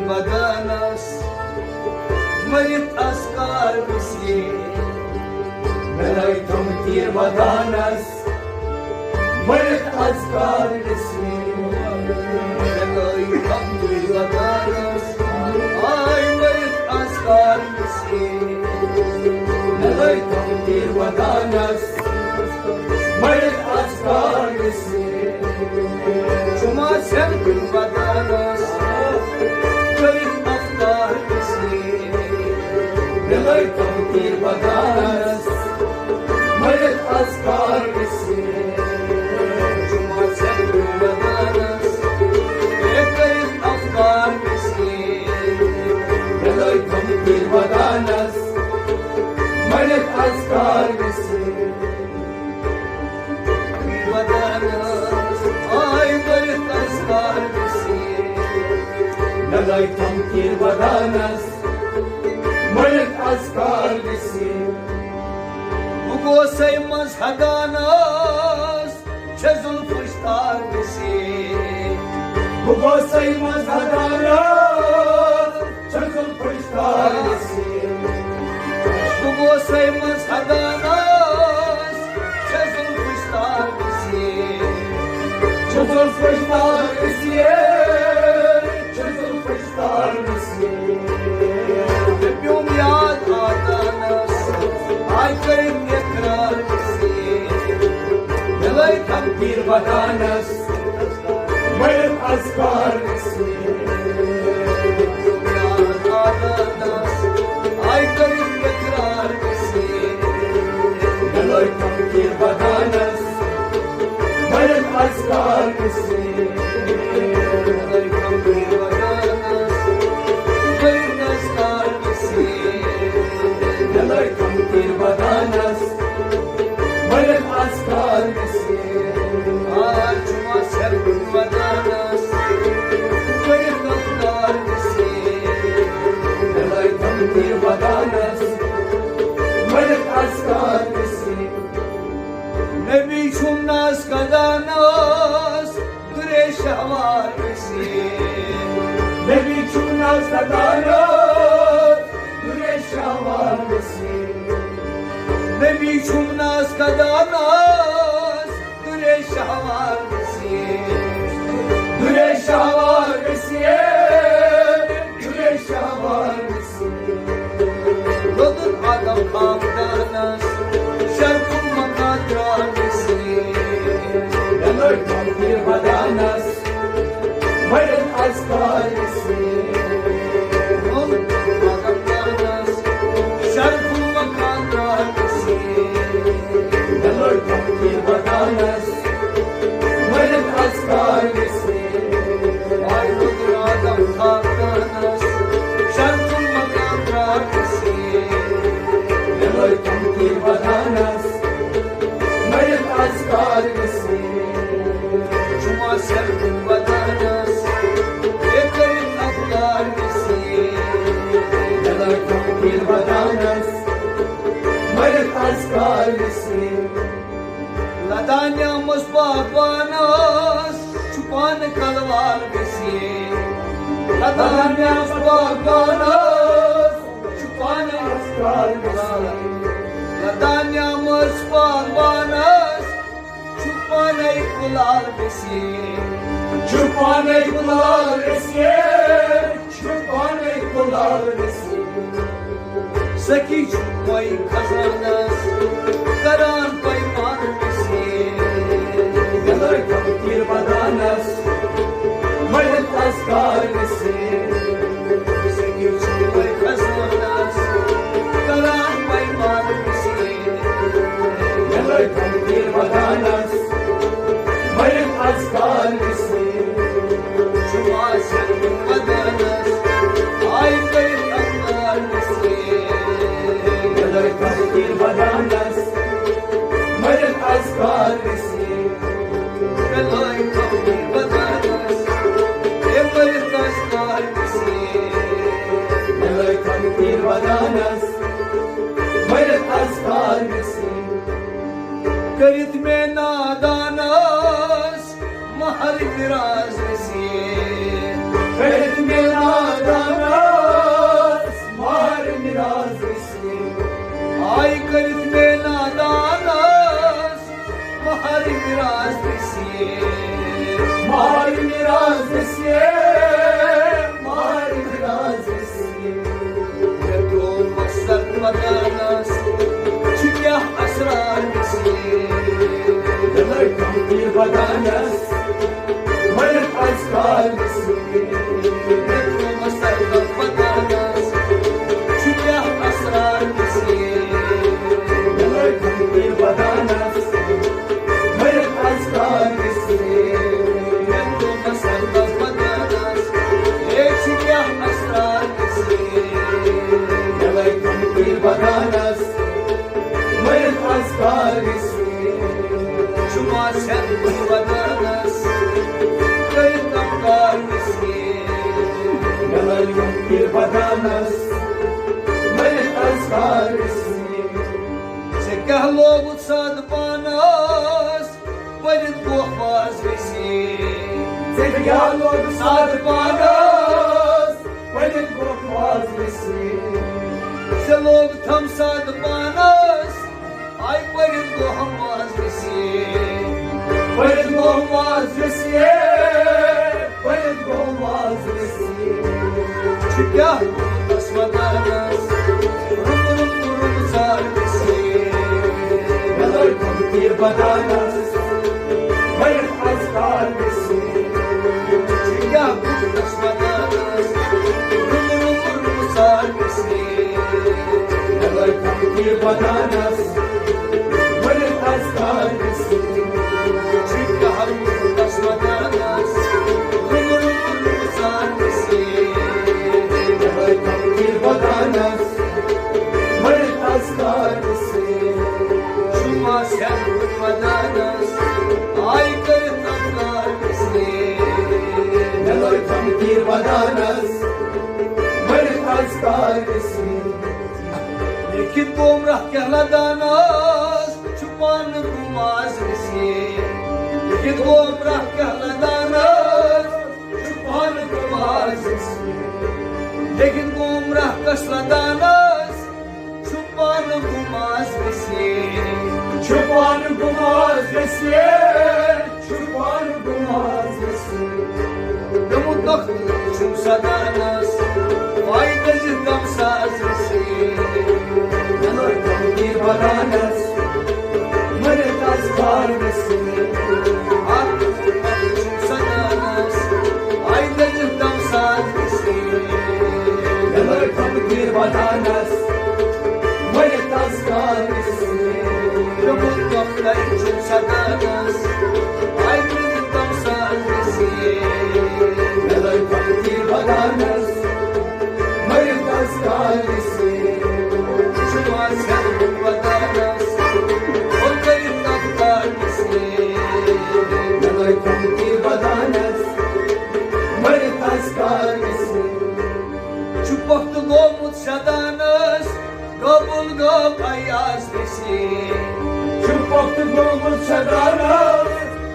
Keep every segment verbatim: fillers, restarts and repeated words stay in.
ودانس، مٔرِتھ اذکار گٔژھِتھ۔ مےٚ لٲگۍ تِم تیٖر ودانس، مٔرِتھ اذکار گٔژھِتھ۔ مےٚ لٲگۍ تِم تیٖر ودانس، آے مٔرِتھ اذکار گٔژھِتھ۔ مےٚ لٲگۍ تِم تیٖر ودانس، مٔرِتھ اذکار گٔژھِتھ۔ جمعہ سٮ۪ن کُن ودانس، کٔرِتھ اذکار گٔژھِتھ۔ مےٚ لٲگۍ تِم تیٖر ودانس، مٔرِتھ اذکار گٔژھِتھ۔ جمعہ سٮ۪ن کُن ودانس، کٔرِتھ اذکار گٔژھِتھ۔ مےٚ لٲگۍ تِم تیٖر ودانس، مٔرِتھ اذکار گٔژھِتھ۔ ودانس، آے مٔرِتھ اذکار گٔژھِتھ۔ مےٚ لٲگۍ تِم تیٖر ودانس، مٔرِتھ اذکار گٔژھِتھ۔ بہٕ گوسَے منٛز ہدانس، چھےٚ زُلفٕچ تار گٔژھِتھ۔ بہٕ گوسَے منٛز ہدانس، چھےٚ زُلفٕچ تار گٔژھِتھ۔ بہٕ گوسَے منٛز ہدانس، چھےٚ زُلفٕچ تار گٔژھِتھ۔ چھےٚ زُلفٕچ تار گٔژھِتھ، چھےٚ زُلفٕچ تار گٔژھِتھ۔ مےٚ پیوٚم یاد آدانس، آے کٔرِتھ اقرار گٔژھِتھ۔ مےٚ لٲگۍ تِم تیٖر ودانس، مٔرِتھ اذکار گٔژھِتھ۔ آے کٔرِتھ اقرار گٔژھِتھ۔ مےٚ لٲگۍ تِم تیٖر ودانس، مٔرِتھ اذکار گٔژھِتھ۔ مےٚ لٲگۍ تِم تیٖر ودانس، مٔرِتھ اذکار گٔژھِتھ۔ مےٚ لٲگۍ تِم تیٖر ودانس، مٔرِتھ اذکار گٔژھِتھ۔ آ، جمعہ سٮ۪ن کُن ودانس، مٔرِتھ اذکار گٔژھِتھ۔ مےٚ لٲگۍ تِم تیٖر ودانس، مٔرِتھ اذکار گٔژھِتھ۔ نبی چھُم ناز کدانس، گُرے شہوار گٔژھِتھ۔ نبی چھُم ناز کدانس، گُرے شہوار گٔژھِتھ۔ نبی چھُم ناز کدانس، گُرے شہوار گٔژھِتھ۔ گُرے شہوار گٔژھِتھ، گُرے شہوار گٔژھِتھ۔ لوٚدُر آدم خاکدانس، شرفُل مکان درٛاو گٔژھِتھ۔ مےٚ لٲگۍ تِم تیٖر ودانس، مٔرِتھ اذکار گٔژھِتھ۔ لوٚدُر آدم خاکدانس، شرفُل مکان درٛاو گٔژھِتھ۔ مےٚ لٲگۍ تِم تیٖر ودانس، مٔرِتھ اذکار گٔژھِتھ۔ آے لوٚدُر آدم خاکدانس، شرفُل مکان درٛاو گٔژھِتھ۔ مےٚ لٲگۍ تِم تیٖر ودانس، مٔرِتھ اذکار گٔژھِتھ۔ جمعہ سٮ۪ن کُن ودانس، بیٚیہِ کٔرِتھ اذکار گٔژھِتھ۔ مےٚ لٲگۍ تِم تیٖر ودانس، مٔرِتھ اذکار گٔژھِتھ۔ لدانیامس باغبانس چھُ پانہٕ کلوار گٔژھِتھ۔ لدانیامس باغبانس چھُ پانہٕ اذکار گٔژھِتھ۔ لدانیامس باغبانس چھُ پانَے کُلال گٔژھِتھ۔ چھُ پانَے کُلال گٔژھِتھ۔ چھُ پانَے کُلال گٔژھِتھ۔ سخی چھُ پَے خزانَس کران پیمان گٔژھِتھ۔ مےٚ لٲگۍ تِم تیٖر ودانَس، مٔرِتھ اذکار گٔژھِتھ۔ سخی چھُ پَے خزانَس کران پیمان گٔژھِتھ۔ مےٚ لٲگۍ تِم تیٖر ودانَس، مٔرِتھ اذکار گٔژھِتھ۔ جمعہ سٮ۪ن کُن ودانس، آے کٔرِتھ اذکار گٔژھِتھ۔ مےٚ لٲگۍ تِم تیٖر ودانس، مٔرِتھ اذکار گٔژھِتھ۔ مےٚ لٲگۍ تِم تیٖر ودانس، آے کٔرِتھ اذکار گٔژھِتھ۔ مےٚ لٲگۍ تِم تیٖر ودانس، مٔرِتھ اذکار گٔژھِتھ۔ کٔرِتھ مےٚ نادانس مہر مِراث نصیب۔ کٔرِتھ مےٚ نادانس کٔرِتھ مےٚ نادانس، مہر میراث دِس یے، مہر میراث دِس یے، مہر میراث دِس یے۔ مےٚ ترٛوو مسلک مدانس، چھُ کیٛاہ اسرار دِس یے۔ مےٚ لٲگۍ تقدیٖر بدانس، مٔرِتھ از کال دِس یے۔ مےٚ ترٛوو مسلک مدانس، چھُ کیٛاہ اسرار دِس یے۔ مےٚ لٲگۍ تقدیٖر بدانس، مٔرِتھ از کال دِس یے۔ مےٚ ترٛوو مسلک مدانس، ہے چھُ کیٛاہ اسرار دِس یے۔ مےٚ لٲگۍ تقدیٖر بدانس، مٔرِتھ از کال دِس یے۔ چھُ ماس ہٮ۪تھ کُنہِ ودانس، کٔرِتھ غمخار دِس یے۔ مےٚ لٲگۍ تقدیٖر بدانس، مٔرِتھ از کال دِس یے۔ ژےٚ کیٛاہ لوگُتھ سادٕ پانس، پٔرِتھ گوٚو واز دِس یے۔ ژےٚ کیٛاہ لوگُتھ سادٕ پانس، پٔرِتھ گوٚو واز دِس یے۔ ژےٚ لوگُتھ ہم سادٕ پانس، آے پٔرِتھ گوٚو ہم واز دِس یے۔ پٔرِتھ گوٚو واز دِس یے، پٔرِتھ گوٚو واز دِس یے۔ چھُ کیٛاہ قسمتانس، رُت رُت رُت زار دِس یے۔ مےٚ لٲگۍ تقدیٖر بدانس، مٔرِتھ از کال دِس یے۔ چھُ کیٛاہ قسمتانس، رُت رُت رُت زار دِس یے۔ مےٚ لٲگۍ تقدیٖر بدانس، مٔرِتھ از کال دِس یے۔ چھُ کیٛاہ قسمتانس، رُت رُت رُت زار دِس یے۔ مےٚ لٲگۍ تقدیٖر بدانس، مٔرِتھ از کال دِس یے۔ چھُ ماس ہٮ۪تھ کُنہِ ودانس، آے کٔرِتھ غمخار دِس یے۔ مےٚ لٲگۍ تقدیٖر بدانس، مٔرِتھ از کال دِس یے۔ لیکِتھ گوٚو راہ کیٛاہ لدانس، چھُ پانہٕ گُماز دِس یے۔ لیکِتھ گوٚو راہ کیٛاہ لدانس، چھُ پانہٕ گُماز دِس یے۔ لیکِتھ گوٚو راہ کس لدانس، چھُ پانہٕ گُماز دِس یے۔ چھُ پانہٕ گُماز دِس یے۔ چھُ پانہٕ گُماز دِس یے۔ پیوٚمُت وقت چھُم سدانس، پاے دٔزِتھ غم ساز دِس یے۔ مےٚ لٲگۍ تقدیٖر بدانس، مٔرِتھ از کال دِس یے۔ اکھ چھُم سدانس، پاے دٔزِتھ غم ساز دِس یے۔ مےٚ لٲگۍ تقدیٖر بدانس، مٔرِتھ از کال دِس یے۔ پیوٚمُت وقت چھُم سدانس، آے کٔرِتھ غم ساز دِس یے۔ مےٚ لٲگۍ تقدیٖر بدانس، مٔرِتھ از کال دِس یے۔ چھُ ماس ہٮ۪تھ کُنہِ ودانس، او کٔرِتھ غمخار دِس یے۔ مےٚ لٲگۍ تقدیٖر بدانس، مٔرِتھ از کال دِس یے۔ چھُ وقت گوٚمُت سدانس، قبول گوٚو ایاز دِس یے۔ چھُ وقت گوٚمُت سدانس،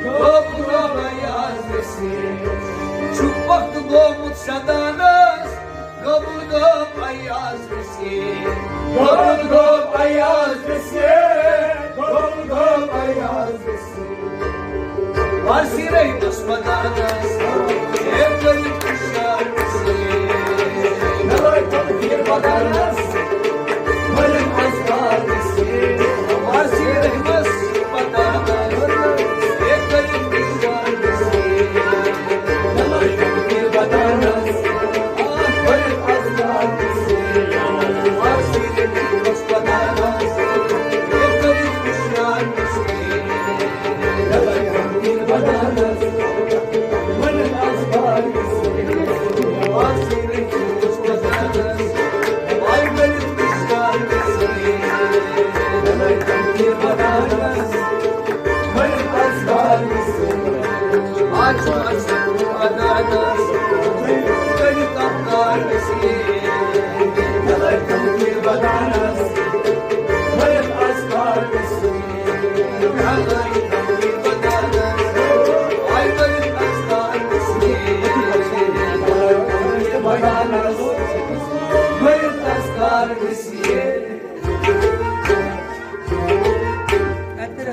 قبول گوٚو ایاز دِس یے۔ چھُ وقت گوٚمُت سدانس، قبول گوٚو ایاز دِس یے۔ قبول گوٚو ایاز دِس یے۔ قبول گوٚو ایاز دِس یے۔ وارسی رحمس مدانس، اے کٔرِتھ خوشیار دِس یے۔ مےٚ لٲگۍ تقدیٖر بدانس، مٔرِتھ از کال دِس یے۔ وارسی رحمس مدانس، اے کٔرِتھ خوشیار دِس یے۔ مےٚ لٲگۍ تقدیٖر بدانس، مٔرِتھ از کال دِس یے۔ وارسی رحمس مدانس، اے کٔرِتھ خوشیار دِس یے۔